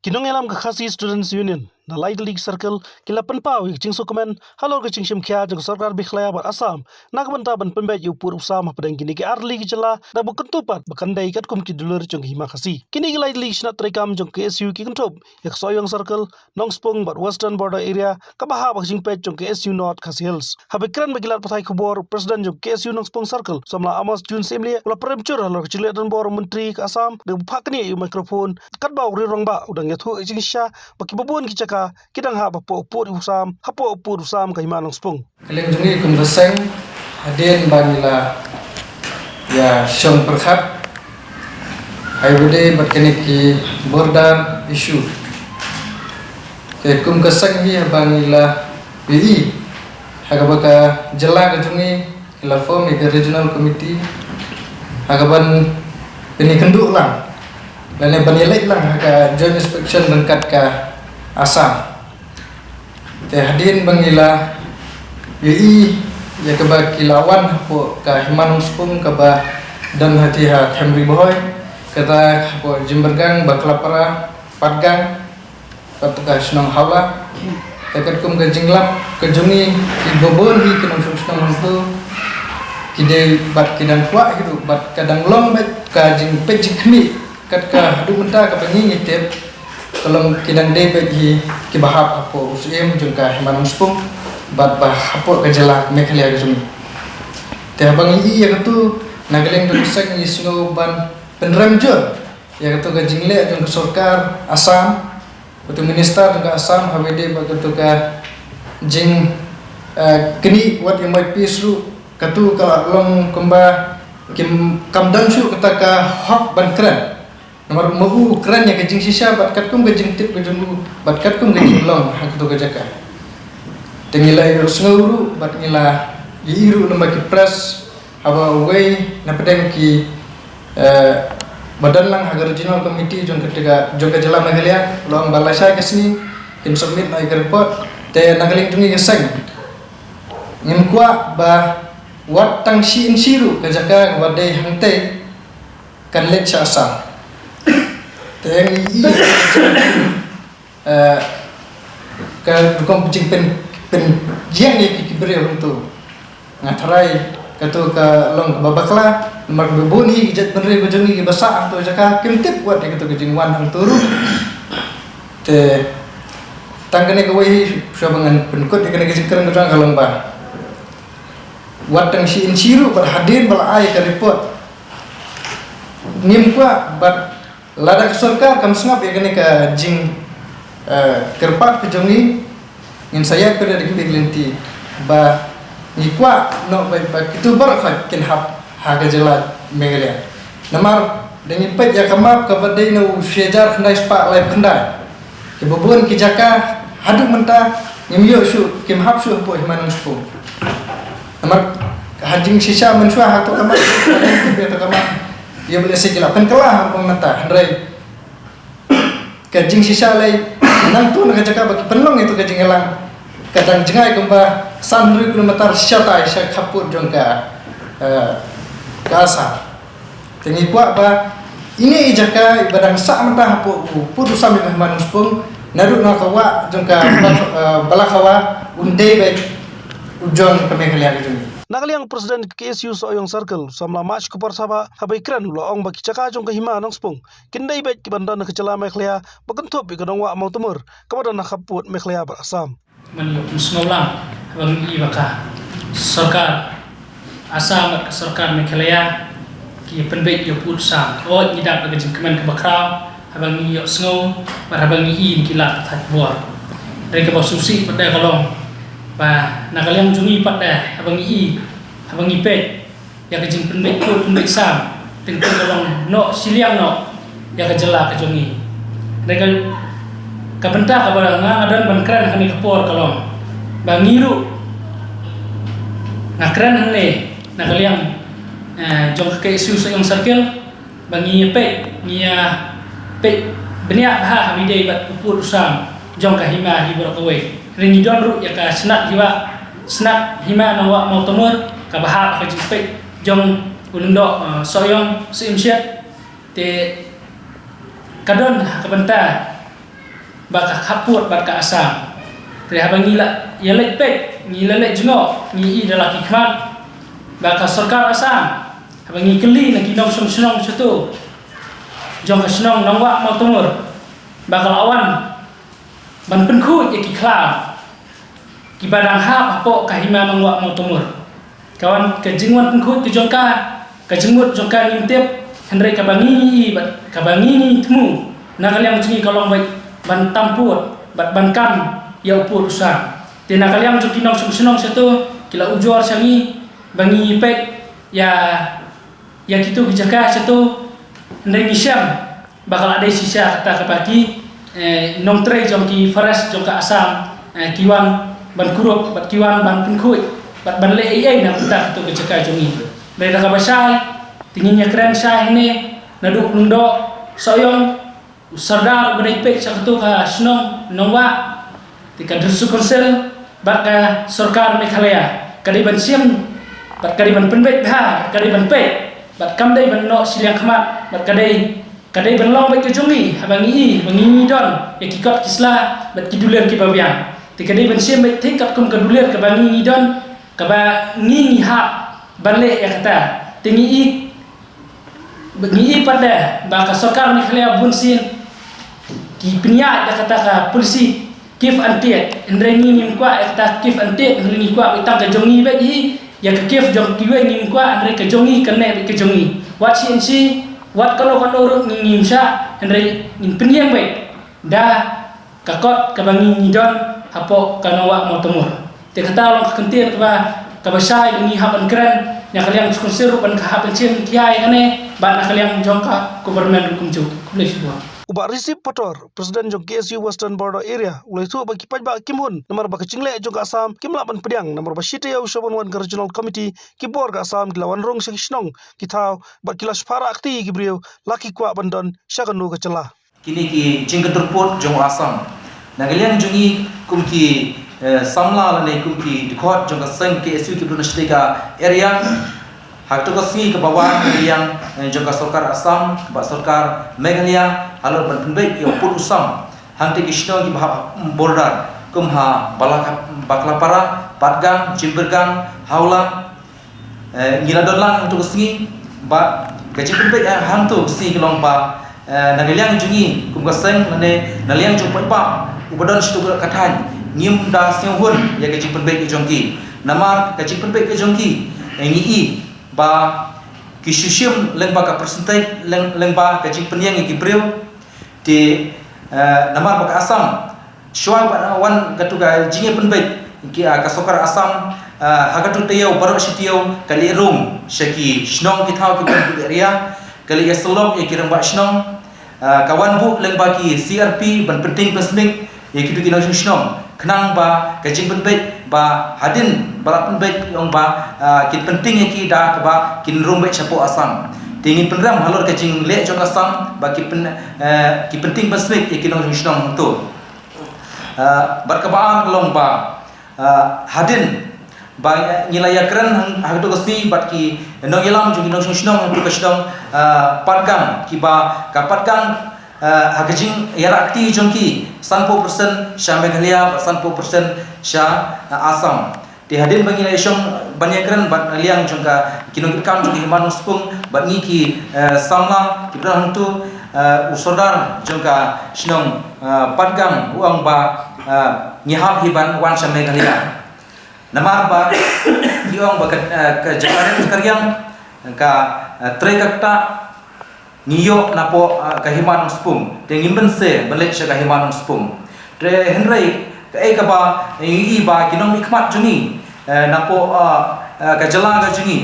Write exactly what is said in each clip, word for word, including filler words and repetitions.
Ki nongïalam ka Khasi Students Union na Laitylli Circle ki la pynpaw ïa ka jingsngewkmen halor ka jingshim khia jong ka sorkar Meghalaya bad Assam na ka bynta ban pynbeit ïa u pud u sam hapdeng kine ki ar tylli ki jylla, da ba kyntu pat ba kan dei katkum ki dulir jong ka hima Khasi. Kine ki lai tylli ki shnat treikam jong ka K S U ki kynthup ïa ka Sohiong Circle, Nongspung bad Western Border Area, kaba hap ha ka jingpeit jong ka K S U North Khasi Hills. Haba kren bad ki lad pathai khubor, President jong ka K S U Nongspung Circle, u samla Amos June Syiemlieh, u la pynrem jur halor ka jingleh donbor u Myntri ka Assam, da u phah knieh ïa u microphone, katba u Ri Rangbah u dang ïathuh ïa ka jingshisha ba kiba bun ki jaka ki dang hap hapoh u pud u sam, hapoh u pud u sam ka hima Nongspung. Ka liang jong ngi kum ka seng, hadien ba ngi la ïa shong pyrkhat ha kaba ïadei bad kine ki border issue. Te kum ka seng hi haba ngi la ïohi ha kaba ka jylla ka jong ngi ki la form ïa ka regional committee ha kaban pynïakynduh lang lane ban ïaleit lang ha ka joint inspection ryngkat ka Assam. Te hadien ba ngi la ïohi ïa kaba ki la wan hapoh ka hima Nongspung kaba don hati ha Khemri Bhoi, kata hapoh Jimbergang, Baklapara, Patgang, kata ka shnong Hawla. Te katkum ka jinglap ka jong ngi, kiba bun hi ki nongshong shnong hangto ki dei bad ki dang kwah hi ruh bad ka dang long beit ka jingpeit jingkhmih. Kat ka haduh mynta kaba ngi ngi tip, ka long ki dang dei beit hi kiba hap hapoh u syiem jong ka hima Nongspung bad ba hapoh ka jylla Meghalaya ka jong ngi. Te haba ngi ïohi ïa katu, na ka liang jong ka seng ngi sngew ban pynrem jur ïa katu ka jingleh jong ka sorkar Assam, katu minister jong ka Assam, haba ïadei bad katu ka jing, eh, knieh wat ïa mouthpiece ruh, katu ka la long kumba kim, kam don shuh kata ka hok ban kren. Namar ma u kren ïa ka jingshisha bad katkum ka jingtip ka jong u bad katkum ka jinglong ha katu ka jaka. Te ngi la ïohsngew ruh bad ngi la ïohi ruh lyngba ki press, haba uwei na pdeng ki, eh, ba don lang ha ka regional committee jong ka, jong ka jylla Meghalaya, u la ong ba lashai ka sngi kin submit noh ïa ka report. Te na ka liang jong ngi ka seng, ngim kwah ba wat tang shi inshi ruh ka jaka kaba dei hangtei kan leit sha Assam. Te ngi ïohi, eh, ka rukom jingpyn, pynïeng ïa ki, ki briew hangto. Nga tharai katu ka long kaba bakla, namar ba bun hi ki jaitbynriew ka jong ngi kiba sah hangto jaka kim tip wat ïa katu ka jingwan hangto ruh. Te tang kane kawei hi shuwa ba ngan pynkut ïa kane ka jingkren ka jong nga ka long ba wat tang shi inshi ruh bad hadien ba la ai ka report, ngim kwah bad lada ka sorkar kam sngap ïa kane ka jing, eh, kyrpad ka jong ngi, ngin sa ïaid pyrshah da ki beit lynti ba ngi kwah noh ba, ba kitu baroh khoit kin hap ha ka jylla Meghalaya. Namar da ngi peit ïa ka map kaba dei na u shi hajar khyndai spah laiphew khyndai, kiba bun ki jaka haduh mynta ngim ïoh shuh, kim hap shuh hapoh hima Nongspung. Namar ha jingshisha mynshuwa ha kato ka map, ha kato ka map, ïa ba lehse ki la pynkylla ha mynta, hynrei ka jingshisha lei nangto na ka jaka ba ki pynlong ïa kato ka jingïalang ka dang jngai kumba san hynriew kilometer shatai sha khappud jong ka, eh, ka Assam. Te ngi kwah ba ine i jaka iba dang sah mynta hapoh u pud u sam jong ka hima Nongspung, naduh na ka wah jong ka Bala-, eh, Balakhawa, un dei beit u jong ka Meghalaya ka jong ngi. Na ka liang President ka K S U Sohiong Circle, u samla Mashkupar Thabah, haba ïakren u la ong ba ki jaka jong ka hima Nongspung kin dei beit kiban don ha ka jylla Meghalaya, ba kynthup ïa ka nongwah Mawtamur kaba don ha khappud Meghalaya bad Assam. Ngan ïoh pynsngewlang haba ngi i ba ka sorkar Assam bad ka sorkar Meghalaya ki pynbeit ïa u pud u sam. Oi, ngi dap da ka jingkmen kaba khraw haba ngi ïohsngew bad haba ngi i na ki lad pathai khubor. Hynrei kaba sngewsih pat de ka long ba na ka liang jong ngi pat de haba ngi i, haba ngi peit ïa ka jingpynbeit pud pynbeit sam, teng teng ka long noh shiliang noh ïa ka jylla ka jong ngi. Hynrei ka, ka bynta kaba nga, nga don ban kren ha kane ka por ka long ba ngi ruh nga kren hangne na ka liang, eh, jong ka K S U Sohiong Circle, ba ngi ïa peit, ngi ïa peit bniah bha ha ba ïadei bad u pud u sam jong ka hima hi baroh kawei. Hynrei ngi don ruh ïa ka shnat hi wah, shnat hima nongwah Mawtamur kaba hap ha ka jingpeit jong u lyngdoh, eh, Sohiong Syiemlieh. Te ka don ha ka bynta ba ka khappud bad ka Assam. Te haba ngi la ïa leit peit, ngi la leit jngoh, ngi i da la ki khmat ba ka sorkar Assam, haba ngi kylli na ki nongshong shnong shato jong ka shnong Nongwah Mawtamur, ba ka la wan ban pynkhuid ïa ki khlaw kiba dang hap hapoh ka hima Nongwah Mawtamur. Ka wan, ka jingwan pynkhuid ka jong ka, ka jingmut jong ka ngim tip, hynrei kaba ngi ngi i bad kaba ngi ngi thmu na ka liang jong ngi ka long beit ban tam pud bad ban kam ïa u pud u sam. Te na ka liang jong ki nongshong shnong shato ki la ujor sha ngi ba ngi peit ïa ïa kito ki jaka shato, hynrei ngi shem ba ka la dei shisha kata kaba ki, eh, nongtrei jong ki forest jong ka Assam, eh, ki wan ban kurup bad ki wan ban pynkhuid bad ban leh ei ei na kata kito ki jaka jong ngi. Hynrei da kaba shai, te ngin ïa kren shai hangne naduh u lyngdoh Sohiong, u sordar uba dei peit sha kato ka shnong Nongwah, te ka District Council bad ka sorkar Meghalaya ka dei ban shim bad ka dei ban pynbeit bha, ka dei ban peit bad kam dei ban noh shiliang khmat bad ka dei, ka dei ban long beit ka jong ngi haba ngi i, haba ngi ngi don ïa ki kot ki sla bad ki dulir kiba biang. Te ka dei ban shim beit thik katkum ka dulir kaba ngi ngi don, kaba ngi ngi hap ban leh ïa kata. Te ngi i Ngi i pat de ba ka sorkar Meghalaya bun sien ki pynïaid da kata ka policy give and take. Hynrei ngi ngim kwah ïa kata give and take, hynrei ngi kwah beit tang ka jong ngi beit hi. Ïa ka give jong kiwei ngim kwah, hynrei ka jong ngi kan neh beit ka jong ngi. Wat shi an shi, wat kano kano ruh ngi ngim shah, hynrei ngin pynïeng beit da ka kot kaba ngi ngi don hapoh ka Nongwah Mawtamur. Te kata long ka kyntien kaba, kaba shai ba ngi hap ban kren na ka liang jong ka Council ruh ban ka hap ban shim khia ïa kane bad na ka liang jong ka government ruh kumjuh. Khublei shibun. U Bah Risip Pator, President jong K S U Western Border Area, u la ïathuh ba ki paidbah kim hun namar ba ka jingleh jong ka Assam kim lah ban pdiang namar ba shi taïew sha ban wan ka Regional Committee, ki bor ka Assam ki la wan rung sha ki shnong ki thaw bad ki la shipara kti ïa ki briew la ki kwah ban don sha kano ka jylla. Kine ki jingkyntur pud jong u Assam. Na ka liang jong ngi kum ki, eh, samla lane kum ki dkhot jong ka seng K S U kiba don ha shatei ka area. Ha kato ka sngi kaba wan na ka liang, eh, jong ka sorkar Assam bad sorkar Meghalaya halor ban pynbeit ïa u pud u sam hangtei ki shnong kiba hap border kum ha Balaka-, Baklapara, Patgang, Jimbirgang, Hawla, Eh, ngi la don lang ha kato ka sngi bad ka jingpynbeit, eh, hangto ka sngi ka long ba, eh, na ka liang jong ngi kum ka seng lane na liang jong u paidbah uba don shato ka thaiñ ngim da sngewhun ïa ka jingpynbeit ka jong ki. Namar ka jingpynbeit ka jong ki, eh, ngi i ba ki shu shim lyngba ka percentage, lyng-, lyngba ka jingpynïeng ïa ki briew. Te, eh, namar ba ka Assam shuwa ba wan kato ka jingïapynbeit ki, ah, ka sorkar Assam, ah, ha kato taïew baroh shi taïew ka leit rung sha ki shnong ki thaw kiba don ha area, ka leit ïasyllok ïa ki rangbah shnong, ah, ka wan buh lyngba ki C R P ban pynting pynsmit ïa kito ki nongshong shnong khnang ba ka jingpynbeit ba hadien ba la pynbeit ong ba, ah, kin pynting ïa ki da kaba kin rung beit shapoh Assam. Te ngin pynrem halor ka jingleh jong ka Assam ba ki pyn-, eh, ki pynting pynsmit ïa ki nongshong shnong hangto. Ah, bad kaba ar ka long ba, ah, hadien ba ngi la ïakren hang-, ha kato ka sngi bad ki nongïalam jong ki nongshong shnong ha kato ka shnong, ah, Patgang kiba ka Patgang, ah, ha ka jingïarap kti jong ki sanphew percent sha Meghalaya bad sanphew percent sha, ah, Assam. Te hadien ba ngi la ïashong ban ïakren bad na liang jong ka ki nongkitkam jong ka Hima Nongspung bad ngi ki, eh, samla kiba don hangto, eh, u sordar jong ka shnong, eh, Patgang u ong ba, eh, ngi hap hi ban wan sha Meghalaya. Namar ba ki ong ba ka, eh, ka jaka ka riang ka, eh, trei ka ktah ngi ïoh napoh, ah, ka Hima Nongspung, te ngim banse ban leit sha ka Hima Nongspung. Te hynrei kaei kaba ngi i ba ki nongmihkhmat jong ngi, eh, napoh, ah, ah, ka jylla ka jong ngi,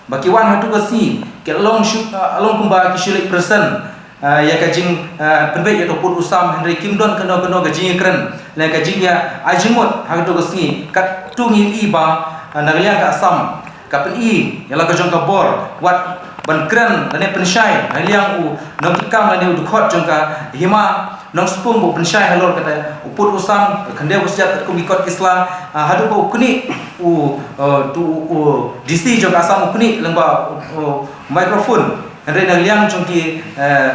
ba ki wan ha kato ka sngi ki long shu, ah, long kumba ki shu leit present, ah, ïa ka jing, ah, pynbeit ïa kato ka pud u sam, hynrei kim don kano kano ka jingïakren lane ka jingïa ai jingmut ha kato ka sngi. Katto ngi i ba, ah, na ka liang ka Assam ka pyni ïa la ka jong ka bor wat ban kren lane pynshai na liang u nongkitkam lane u dkhot jong ka Hima Nongspung ba u pynshai halor kata u pud u sam, ka khyndew ka shyiap katkum ki kot ki sla, ah, haduh ba u knieh u, uh, tu u D C jong ka Assam u knieh lyngba u, u microphone. Hynrei na liang jong ki, eh,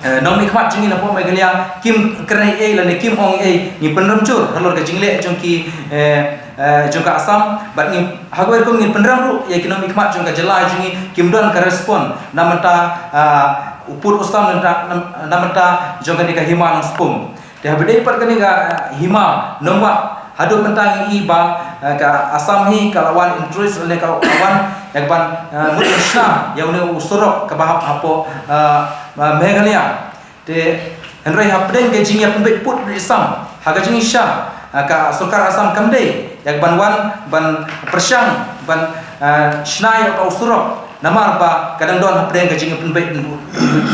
eh, nongmihkhmat jong ngi na poh Meghalaya kim kren ei lane kim ong ei, ngi pynrem jur halor ka jingleh jong ki, eh, eh, jong ka Assam, bad ngi ha kawei rukom ngi pynrem ruh ïa ki nongmihkhmat jong ka jylla jong ngi kim don ka respond na bynta, ah, u pud u sam na, na, na bynta jong kane ka hima Nongspung. Te haba dei pat kane ka, ah, hima Nongwah, haduh mynta ngi i ba, ah, ka Assam hi ka la wan introduce lane ka la wan ïa ka ban, ah, mut shna ïa une u surok kaba hap hapoh, ah, ah, Meghalaya. Te hynrei hapdeng ka jingïapynbeit pud beit sam ha ka jingshisha, ah, ka sorkar Assam kam dei ïa ka ban wan ban pyrshang ban, ah, shna ïa ka u surok namar ba ka dang don hapdeng ka jingïapynbeit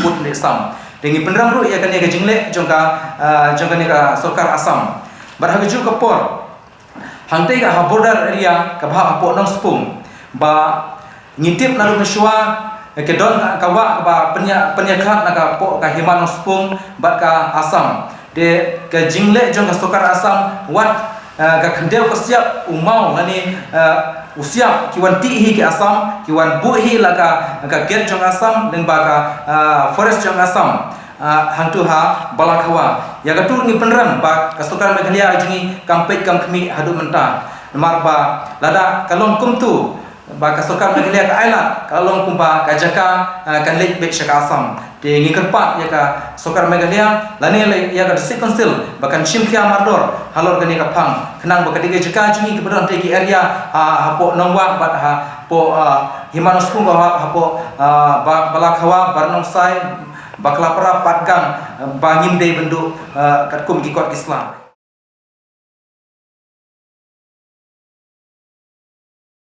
pud beit sam. Te ngi pynrem ruh ïa kane ka jingleh jong ka, ah, jong kane ka sorkar Assam. Bad ha kajuh ka por, hangtei ka ha border area kaba hap hapoh Nongspung, ba ngi tip naduh mynshuwa, eh, ka don ka wah kaba pynïa-, pynïakhlad na ka poh ka hima Nongspung bad ka Assam. Te ka jingleh jong ka sorkar Assam, wat, eh, ka khyndew ka siap u maw lane, eh, u siap ki wan tih hi ki Assam, ki wan buh hi la ka, ka gate jong Assam, lyngba ka, eh, forest jong Assam. Ah, hangtu ha Balakhawa. Ïa katu ngi pynrem ba ka sorkar Meghalaya jong ngi kam peit kam khmih haduh mynta. Namar ba lada ka long kumtu, ba ka sorkar Meghalaya ka ailad, ka long kumba ka jaka, ah, kan leit beit sha ka Assam. Te ngi kyrpad ïa ka sorkar Meghalaya lane ïa ka District Council ba kan shim khia mardor halor kane ka phang. Khnang ba ka dei ka jaka jong ngi kaba don te ki area, ah, hapoh Nongwah bad hapoh, ah, hima Nongspung, hapoh, ah, Ba-, Balakhawa, Barnongsai, Baklapara, Patgang, eh, ba ngim dei ban duh, eh, katkum ki kot ki sla.